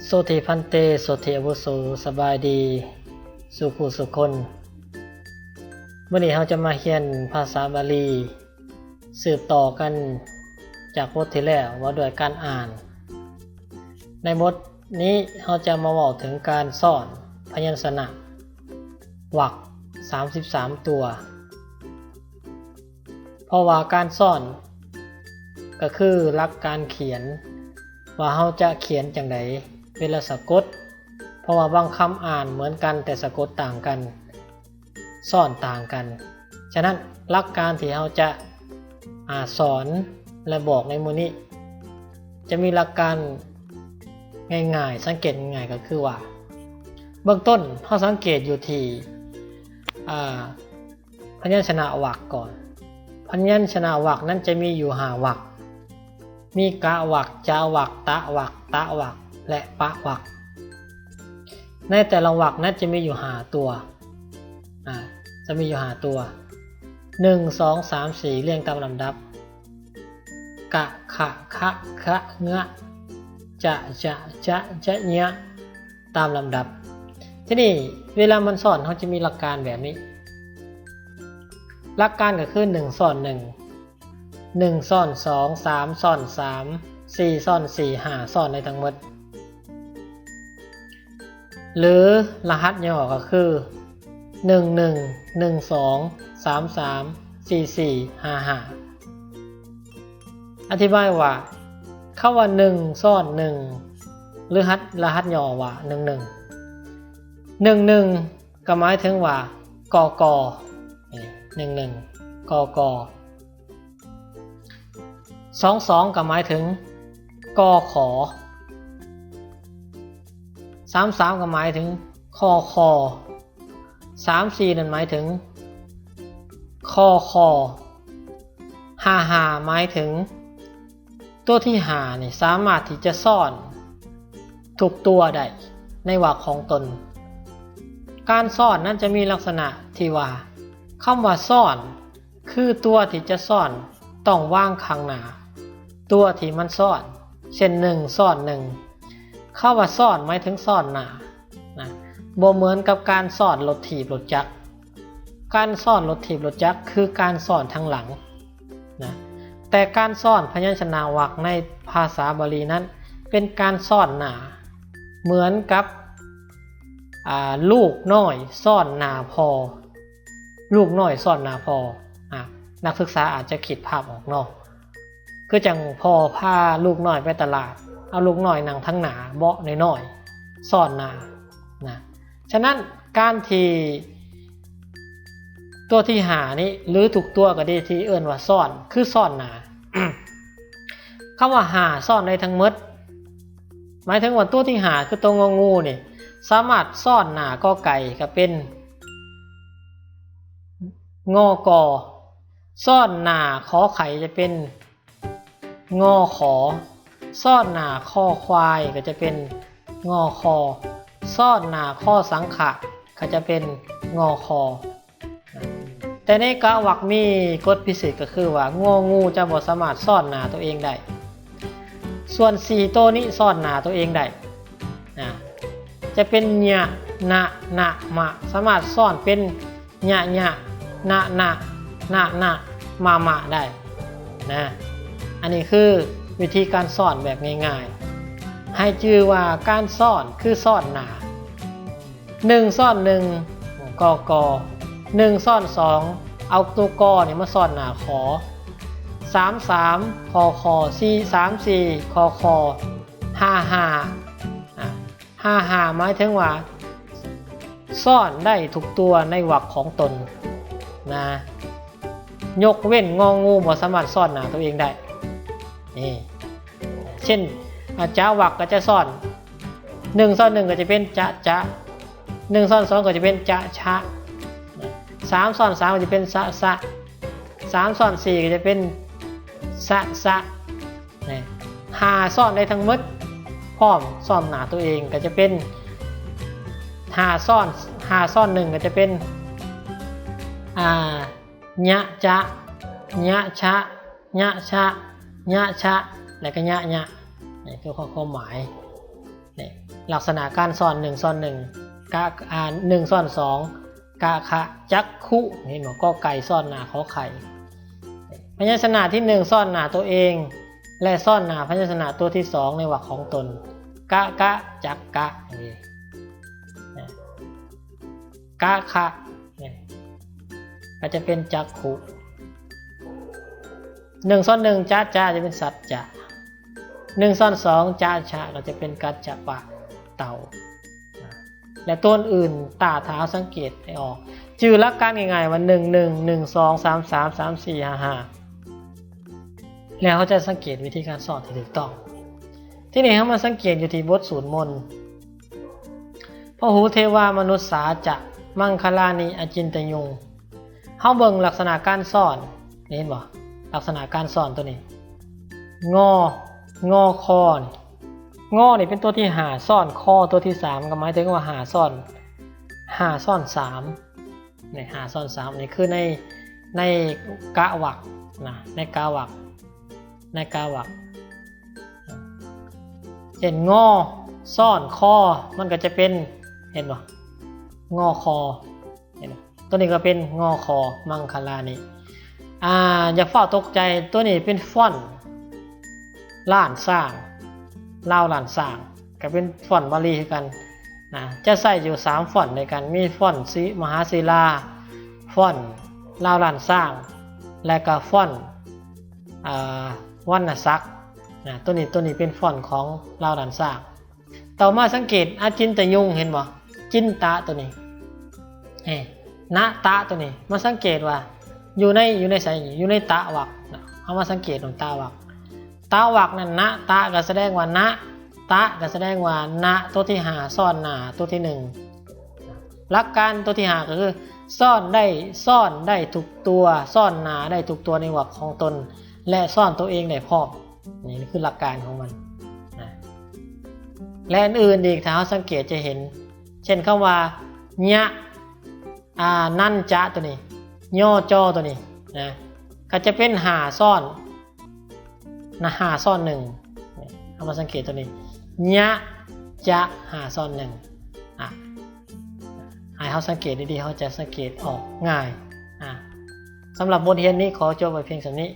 ໂສທິພັນເຕ ໂສທິອາວຸໂສ ສະບາຍດີສູ່ຜູ້ສູ່ຄົນ. ມື້ນີ້ເຮົາຈະມາຮຽນພາສາບາລີ ສືບຕໍ່ກັນຈາກບົດທີ່ແລ້ວວ່າດ້ວຍການອ່ານ. ໃນບົດນີ້ເຮົາຈະມາເວົ້າເຖິງການຊ້ອນພະຍັນຊະນະວັກສາມສິບສາມຕົວ. ເພາະວ່າການຊ້ອນກໍຄືຫຼັກການຂຽນ ວ່າເຮົາຈະຂຽນຈັ່ງໃດເວລາສະກົດ, ເພາະວ່າບາງຄຳອ່ານເໝືອນກັນແຕ່ສະກົດຕ່າງກັນ, ຊ້ອນຕ່າງກັນ. ສະນັ້ນຫຼັກການທີ່ເຮົາຈະ ອາ ສອນ ແລະ ບອກໃນມື້ນີ້ ຈະມີຫຼັກການງ່າຍໆ, ສັງເກດງ່າຍໆ ກໍຄືວ່າ ເບື້ອງຕົ້ນເຮົາສັງເກດຢູ່ທີ່ ອາ ພະຍັນຊະນະວັກກ່ອນ. ພະຍັນຊະນະວັກນັ້ນຈະມີຢູ່ຫ້າວັກ, ມີກະວັກ, ຈະວັກ, ຕະວັກ, ຕະວັກ ແລະ ປະວັກ. ໃນແຕ່ລະວັກນັ້ນຈະມີຢູ່ຫ້າຕົວ, ອາ ຈະມີຢູ່ຫ້າຕົວ, ໜຶ່ງ ສອງ ສາມ ສີ່ ລຽງຕາມລຳດັບ. ກະ ຂະ ຂະ ຂະ ງະ ຈະ ຈະ ຈະ ຈະ ຍະ ຕາມລຳດັບ. ທີນີ້ເວລາມັນຊ້ອນ ເຮົາຈະມີຫຼັກການແບບນີ້. ຫຼັກການກໍຄື ໜຶ່ງຊ້ອນໜຶ່ງ, ໜຶ່ງຊ້ອນສອງ, ສາມຊ້ອນສາມ, ສີ່ຊ້ອນສີ່, ຫ້າຊ້ອນໄດ້ທັງໝົດ. ຫຼື ລະຫັດຫຍໍ້ກໍຄື ໜຶ່ງໜຶ່ງ ໜຶ່ງສອງ ສາມສາມ ສີ່ສີ່ ຫ້າຫ້າ. ອະທິບາຍວ່າ ຄຳວ່າ ໜຶ່ງຊ້ອນໜຶ່ງ ຫຼື ຫັດ ລະຫັດຫຍໍ້ວ່າ ໜຶ່ງໜຶ່ງ, ໜຶ່ງໜຶ່ງ ກໍໝາຍເຖິງວ່າ ກກ ນີ້ ໜຶ່ງໜຶ່ງ ກກ. ສອງສອງ ກໍໝາຍເຖິງ ກຂ, ສາມສາມ ກໍໝາຍເຖິງ ຄຂ, ສາມສີ່ ນັ້ນໝາຍເຖິງ ຄຂ, ຫ້າຫ້າ ໝາຍເຖິງ ຕົວທີຫ້ານີ້ສາມາດທີ່ຈະຊ້ອນທຸກຕົວໄດ້ໃນວັກຂອງຕົນ. ການຊ້ອນນັ້ນຈະມີລັກສະນະທີ່ວ່າ ຄຳວ່າຊ້ອນ ຄືຕົວທີ່ຈະຊ້ອນຕ້ອງວາງຂ້າງໜ້າຕົວທີ່ມັນຊ້ອນ, ເຊັ່ນ ໜຶ່ງຊ້ອນໜຶ່ງ. ຄຳວ່າຊ້ອນໝາຍເຖິງຊ້ອນໜ້ານະ, ບໍ່ເໝືອນກັບການຊ້ອນລົດຖີບລົດຈັກ. ການຊ້ອນລົດຖີບລົດຈັກຄືການຊ້ອນທາງຫຼັງນະ, ແຕ່ການຊ້ອນພະຍັນຊະນະວັກໃນພາສາບາລີນັ້ນເປັນການຊ້ອນໜ້າ, ເໝືອນກັບ ອາ ລູກນ້ອຍຊ້ອນໜ້າພໍ່, ລູກນ້ອຍຊ້ອນໜ້າພໍ່. ອາ ນັກສຶກສາອາດຈະຄິດພາບອອກເນາະ, ຄືຈັ່ງພໍ່ພາລູກນ້ອຍໄປຕະຫຼາດ, ເອົາລູກນ້ອຍນັ່ງທາງໜ້າເບາະນ້ອຍໆ ຊ້ອນໜ້ານະ. ສະນັ້ນ ການທີ່ຕົວທີຫ້ານີ້ ຫຼື ທຸກຕົວກໍດີທີ່ເອີ້ນວ່າຊ້ອນ ຄືຊ້ອນໜ້າ. ຄຳວ່າຫ້າຊ້ອນໄດ້ທັງໝົດ ໝາຍເຖິງວ່າຕົວທີຫ້າ ຄືຕົວ ງ ງ ນີ້ ສາມາດຊ້ອນໜ້າ ກ ໄກ່ ກໍເປັນ ງ ກ, ຊ້ອນໜ້າ ຂ ໄຂ່ ຈະເປັນ ງ ຂ, ຊ້ອນໜ້າ ຄ ຄວາຍ ກໍຈະເປັນ ງ ຄ, ຊ້ອນໜ້າ ຄ ສັງຂະ ກໍຈະເປັນ ງ ຄ. ແຕ່ໃນກະວັກມີກົດພິເສດກໍຄືວ່າ ງ ງ ຈະບໍ່ສາມາດຊ້ອນໜ້າຕົວເອງໄດ້, ສ່ວນສີ່ໂຕນີ້ຊ້ອນໜ້າຕົວເອງໄດ້. ອາ ຈະເປັນ ຍະ ນະ ນະ ມະ ສາມາດຊ້ອນເປັນ ຍະ ຍະ ນະ ນະ ນະ ນະ ມະ ມະ ໄດ້ນະ. ອັນນີ້ຄືວິທີການຊ້ອນແບບງ່າຍໆ. ໃຫ້ຈື່ວ່າການຊ້ອນຄືຊ້ອນໜ້າ. ໜຶ່ງຊ້ອນໜຶ່ງ ກກ, ໜຶ່ງຊ້ອນສອງ ເອົາຕົວ ກ ນີ້ມາຊ້ອນໜ້າ ຂ, ສາມສາມ ຄຂ, ສີ່ສາມສີ່ ຄຂ, ຫ້າຫ້າ ອາ ຫ້າຫ້າ ໝາຍເຖິງວ່າຊ້ອນໄດ້ທຸກຕົວໃນວັກຂອງຕົນນະ, ຍົກເວັ້ນ ງ ງ ບໍ່ສາມາດຊ້ອນໜ້າຕົວເອງໄດ້. ນີ້ ເຊັ່ນ ອາ ຈະວັກກໍຈະຊ້ອນ ໜຶ່ງຊ້ອນໜຶ່ງກໍຈະເປັນ ຈະ ຈະ, ໜຶ່ງຊ້ອນສອງກໍຈະເປັນ ຈະ ຊະ, ສາມຊ້ອນສາມກໍຈະເປັນ ສະ ສະ, ສາມຊ້ອນສີ່ກໍຈະເປັນ ສະ ສະ. ນີ້ ຫ້າຊ້ອນໄດ້ທັງໝົດ ພ້ອມຊ້ອນໜ້າຕົວເອງກໍຈະເປັນ ຫ້າຊ້ອນ ຫ້າຊ້ອນໜຶ່ງກໍຈະເປັນ ອາ ຍະ ຈະ, ຍະ ຊະ, ຍະ ຊະ, ຍະ ຊະ ແລ້ວກໍ ຍະ ຍະ. ນີ້ຄືຄວາມໝາຍ. ນີ້ ລັກສະນະການຊ້ອນໜຶ່ງຊ້ອນໜຶ່ງ ກະ ອ່າ ໜຶ່ງຊ້ອນສອງ ກະຂະຈັກຂຸ ເຫັນບໍ່? ກໍໄກ່ຊ້ອນໜ້າຂໍໄຂ່ ພະຍັນຊະນະທີໜຶ່ງຊ້ອນໜ້າຕົວເອງ ແລະ ຊ້ອນໜ້າພະຍັນຊະນະຕົວທີສອງໃນວັກຂອງຕົນ ກະກະຈັກກະ ນີ້ ກະຂະ ນີ້ ກໍຈະເປັນຈັກຂຸ ໜຶ່ງຊ້ອນໜຶ່ງ ຈະຈະ ຈະເປັນສັດຈະ ໜຶ່ງຊ້ອນສອງ ຈະຊະ ກໍຈະເປັນກັດຈະປະ ເຕົາ ແລະ ຕົວອື່ນໆ ຕາ ຖ້າເຮົາສັງເກດໃຫ້ອອກ ຈື່ຫຼັກການງ່າຍໆວ່າ ໜຶ່ງ ໜຶ່ງ ໜຶ່ງ ສອງ ສາມ ສາມ ສາມ ສີ່ ຫ້າ ຫ້າ ແລ້ວເຮົາຈະສັງເກດວິທີການຊ້ອນທີ່ຖືກຕ້ອງ. ທີນີ້ເຮົາມາສັງເກດຢູ່ທີ່ບົດສູດມົນ ພະຫູເທວາມະນຸດສາຈະ ມັງຄະລານິອະຈິນຕະຍຸງ ເຮົາເບິ່ງລັກສະນະການຊ້ອນ ນີ້ເຫັນບໍ່? ລັກສະນະການຊ້ອນຕົວນີ້ ງ ງ ຄ ນີ້ ງ ນີ້ເປັນຕົວທີຫ້າ ຊ້ອນ ຄ ຕົວທີສາມ ກໍໝາຍເຖິງວ່າຫ້າຊ້ອນ ຫ້າຊ້ອນສາມ ນີ້ ຫ້າຊ້ອນສາມ ນີ້ຄືໃນ ໃນກະວັກນະ ໃນກະວັກ ໃນກະວັກ ເຊັ່ນ ງ ຊ້ອນ ຄ ມັນກໍຈະເປັນ ເຫັນບໍ່? ງ ຄ ເຫັນບໍ່? ຕົວນີ້ກໍເປັນ ງ ຄ ມັງຄະລານິ ອ່າ ຢ່າຟ້າວຕົກໃຈ ຕົວນີ້ເປັນຟອນລ້ານຊ້າງ ລາວລ້ານຊ້າງ ກໍເປັນຟອນບາລີຄືກັນນະ ຈະໃຊ້ຢູ່ສາມຟອນດ້ວຍກັນ ມີຟອນສີ ມະຫາສີລາ ຟອນລາວລ້ານຊ້າງ ແລະກໍຟອນ ອ່າ ວັນນະສັກນະ ຕົວນີ້ ຕົວນີ້ເປັນຟອນຂອງລາວລ້ານຊ້າງ. ຕໍ່ມາສັງເກດອະຈິນຕະຍຸງ ເຫັນບໍ່? ຈິນຕະ ຕົວນີ້ ເອີ ນະຕະ ຕົວນີ້ ມາສັງເກດວ່າຢູ່ໃນ ຢູ່ໃນໃສ? ຢູ່ໃນຕະວັກນະ ເຮົາມາສັງເກດຂອງຕະວັກ ຕະວັກນັ້ນ ນະຕະ ກໍສະແດງວ່ານະ ຕະ ກໍສະແດງວ່ານະ ຕົວທີຫ້າຊ້ອນໜ້າຕົວທີໜຶ່ງ ຫຼັກການຕົວທີຫ້າກໍຄື ຊ້ອນໄດ້ ຊ້ອນໄດ້ທຸກຕົວ ຊ້ອນໜ້າໄດ້ທຸກຕົວໃນວັກຂອງຕົນ ແລະ ຊ້ອນຕົວເອງໄດ້ພ້ອມ. ນີ້ຄືຫຼັກການຂອງມັນນະ ແລະ ອື່ນໆອີກ ຖ້າເຮົາສັງເກດຈະເຫັນ ເຊັ່ນ ຄຳວ່າ ຍະ ອ່າ ນັນຈະ ຕົວນີ້ ຍ ຈ ຕົວນີ້ນະ ກໍຈະເປັນຫ້າຊ້ອນນະ ຫ້າຊ້ອນໜຶ່ງ ນີ້ ເຮົາມາສັງເກດຕົວນີ້ ຍະ ຈະ ຫ້າຊ້ອນໜຶ່ງ ອ່າ ໃຫ້ເຮົາສັງເກດດີໆ ເຮົາຈະສັງເກດອອກງ່າຍ. ອ່າ ສຳລັບບົດຮຽນນີ້ຂໍຈົບໄວ້ພຽງສ່ຳນີ້.